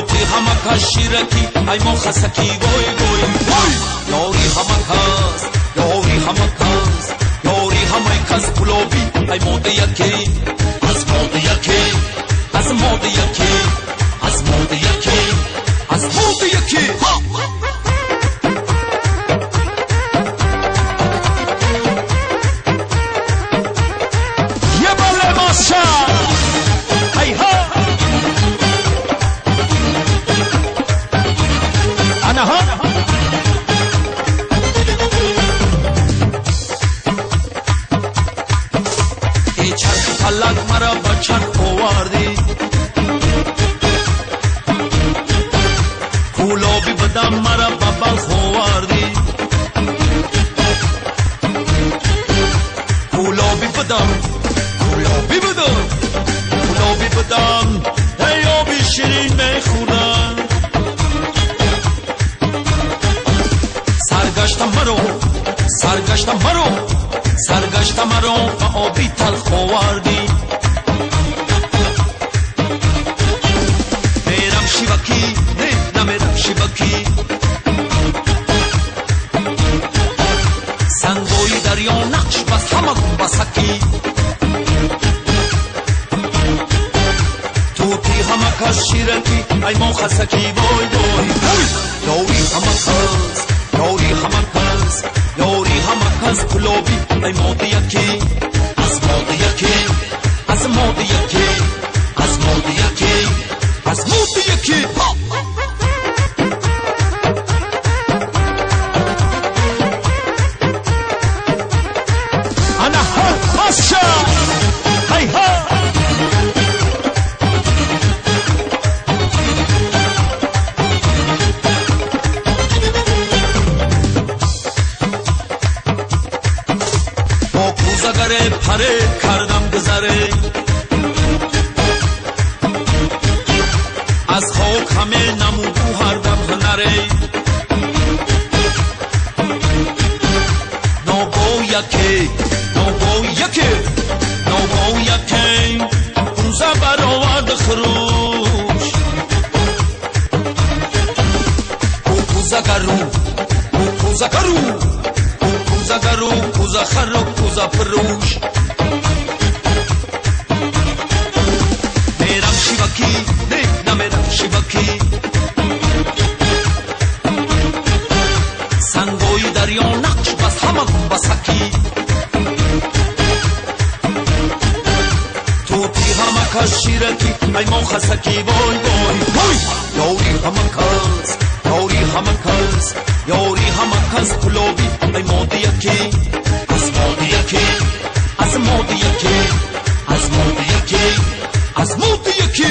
Тути ҳама кас шираки, ай мо хасаки, вой вой вой. Ёри ҳама кас, ёри ҳама кас, ёри ҳамаи кас кулоби, ай мода яке, аз мода яке, аз мода яке, аз мода яке, аз мода яке. Фалак мара ба чарх овардӣ, кӯлоби бадам мара ба Балх овардӣ, кӯлоби бадам, кӯлоби бадам, кӯлоби бадам, эй оби ширин мехӯрдам. Саргаштам маро, саргаштам маро, саргашта маро ба оби талх овардӣ. Мерам шивакӣ, не намерам шивакӣ, сангои дарё нақш бас ҳама гумбасакӣ. Тути ҳама кас ширакӣ, ай мо хасакӣ, вой вой вой. Ёри ҳама кас, ёри ҳама кас, ёри ҳама кас кулоби, ай мода яке, аз мода яке, аз мода яке, аз мода яке, аз мода яке. Ана ҳа масша, ҳай ҳа. Паре кардам гузаре, аз хок ҳаме намуду ҳардам ҳунаре. Нобо яке, нобо яке, нобо яке, кӯза баровард хурӯш. Ӯ кӯзагару, ӯ кӯзагару, ӯ кӯзагару, кӯзахару, кӯзафурӯш. Мерам шивакӣ, не намерам шивакӣ, сангои дарё нақш бас ҳама гумбасакӣ. Тути ҳама кас ширакӣ, ай мо хасакӣ, вой вой вой. Ёри ҳама кас, ёри ҳама кас, ёри ҳама кас кулоби, ай мода яке, аз мода яке, аз мода яке, аз мода яке, аз мода яке.